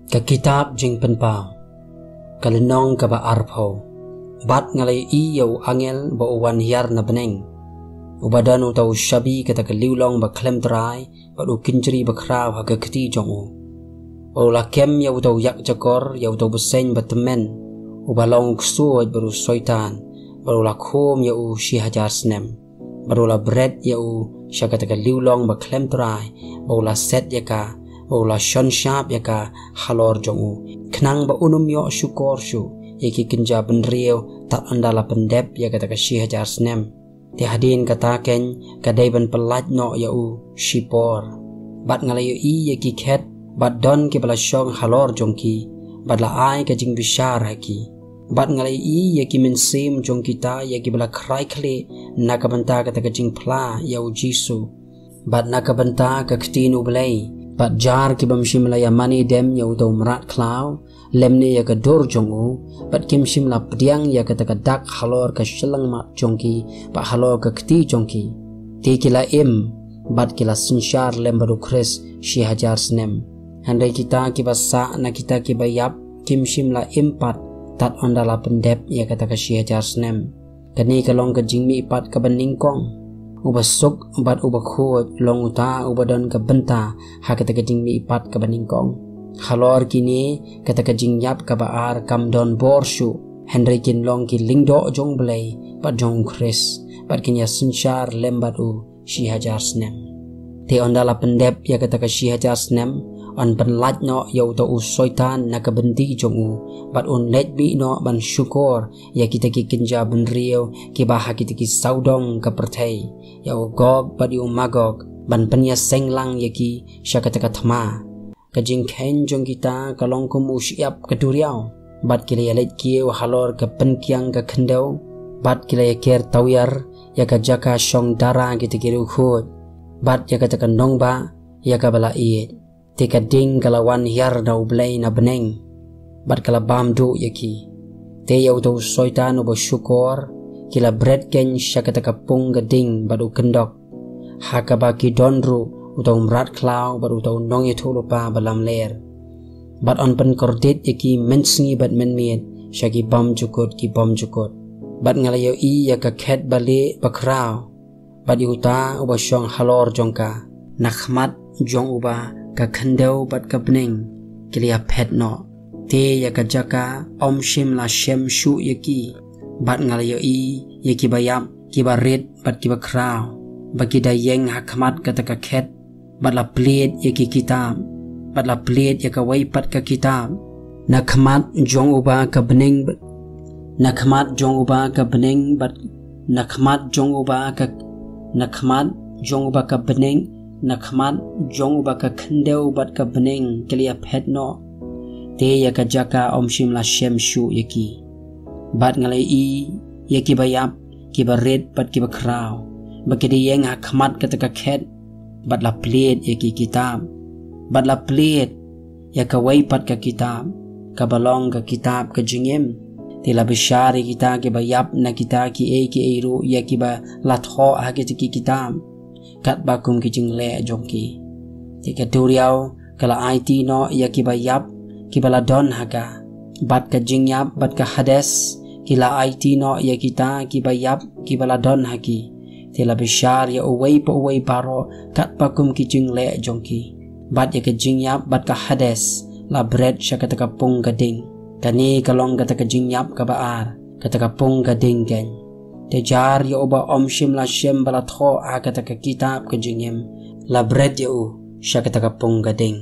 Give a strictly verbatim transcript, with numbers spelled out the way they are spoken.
Ka kitab Jingpynpaw, ka lynnong kaba arphew. Bad nga la ïohi ïa u angel ba u wan hiar na bneng, uba don uta u shabi kata ka liwlong ba khlem trai bad u kynjri ba khraw ha ka kti jong u. Bad u la kem ïa uta u ïakjakor, ïa uta u bseiñ ba tymmen, uba long u ksuid bad u soitan, bad u la khum ïa u shi hajar snem. Bad u la bret ïa u sha kata ka liwlong ba khlem trai, bad u la set ïa ka, bad u la shon shap ïa ka halor jong u, khnang ba un ym ïoh shukor shuh ïa ki kynja bynriew tad ynda la pyndep ïa kata ka shi hajar snem. Te hadien kata keiñ ka dei ban pyllait noh ïa u shipor. Bad nga la ïohi ïa ki khet, bad don kiba la shong halor jong ki, bad la ai ka jingbishar ha ki. Bad nga la ïohi ïa ki mynsiem jong kita ïa kiba la khrai khlieh na ka bynta kata ka jingphla ïa u Jisu, bad na ka bynta ka ktien U Blei, bad jar ki bym shym la ïa mane dem ïa uta u mrad khlaw, lymne ïa ka dur jong u, bad kim shym la pdiang ïa kata ka dak halor ka shyllangmat jong ki, bad halor ka kti jong ki. Te ki la im, bad ki la synshar lem bad u Khrist shi hajar snem. Hynrei kita kiba sah na kita kiba ïap, kim shym la im pat tad ynda la pyndep ïa kata ka shi hajar snem. Kane ka long ka jingmihpat kaba nyngkong. Uba suk bad uba khuid long uta uba don ka bynta ha kata ka jingmihpat kaba nyngkong. Halor kine, kata ka jingïap kaba ar kam don bor shuh, hynrei kin long ki lyngdoh jong U Blei bad jong u Khrist, bad kin ïa synshar lem bad u shi hajar snem. Te ynda la pyndep ïa kata ka shi hajar snem, yn pynlait noh ïa uta u soitan na ka bynti jong u, bad un leit bih noh ban shukor ïa kita ki kynja bynriew kiba ha kita ki sawdong ka pyrthei, ïa u Gog bad ïa u Magog, ban pynïaseng lang ïa ki sha kata ka thma. Ka jingkheiñ jong kita ka long kum u shyiap ka duriaw, bad ki la ïaleit kiew halor ka pynkiang ka khyndew, bad ki la ïaker tawiar ïa ka jaka shong dara kita ki riewkhuid, bad ïa kata ka nongbah ïa kaba la ïeit. Te ka ding ka la wan hiar na U Blei na bneng, bad ka la bam duh ïa ki. Te ïa uta u soitan uba shukor ki la bret keiñ sha kata ka pung ka ding bad u kyndok, ha kaba ki don ruh uta u mrad khlaw bad uta u nongïathuhlypa ba lamler. Bad yn pynkordit ïa ki mynsngi bad mynmiet sha ki bymjukut ki bymjukut. Bad nga la ïohi ïa ka khet ba lieh ba khraw, bad ïa uta uba shong halor jong ka. Na khmat jong uba ka khyndew bad ka bneng ki la ïaphet noh. Te ïa ka jaka ym shym la shem shuh ïa ki. Bad nga la ïohi ïa kiba ïap, kiba rit bad kiba khraw, ba ki da ïeng ha khmat kata ka khet, bad la plied ïa ki kitab, bad la plied ïa kawei pat ka kitab. Na khmat jong uba ka bneng bad, na khmat jong uba ka bneng bad, na khmat jong uba ka, na khmat jong uba ka bneng, na khmat jong uba ka khyndew bad ka bneng ki la ïaphet noh. Te ïa ka jaka ym shym la shem shuh ïa ki. Bad nga la ïohi ïa kiba ïap, kiba rit bad kiba khraw, ba ki da ïeng ha khmat kata ka khet, bad la plied ïa ki kitab, bad la plied ïa kawei pat ka kitab, kaba long ka kitab ka jingim. Te la bishar ïa kita kiba ïap na kita kiei kiei ruh ïa kiba la thoh ha kita ki kitab, katba kum ki jingleh jong ki. Te ka duriaw ka la aiti noh ïa kiba ïap kiba la don ha ka, bad ka jingïap bad ka Hades ki la aiti noh ïa kita kiba ïap kiba la don ha ki. Te la bishar ïa uwei pa uwei baroh katba kum ki jingleh jong ki. Bad ïa ka jingïap bad ka Hades la bret sha kata ka pung ka ding. Kane ka long kata ka jingïap kaba ar, kata ka pung ka ding keiñ. Te jar ïa uba ym shym la shem ba la thoh ha kata ka kitab ka jingim, la bret ïa u sha kata ka pung ka ding.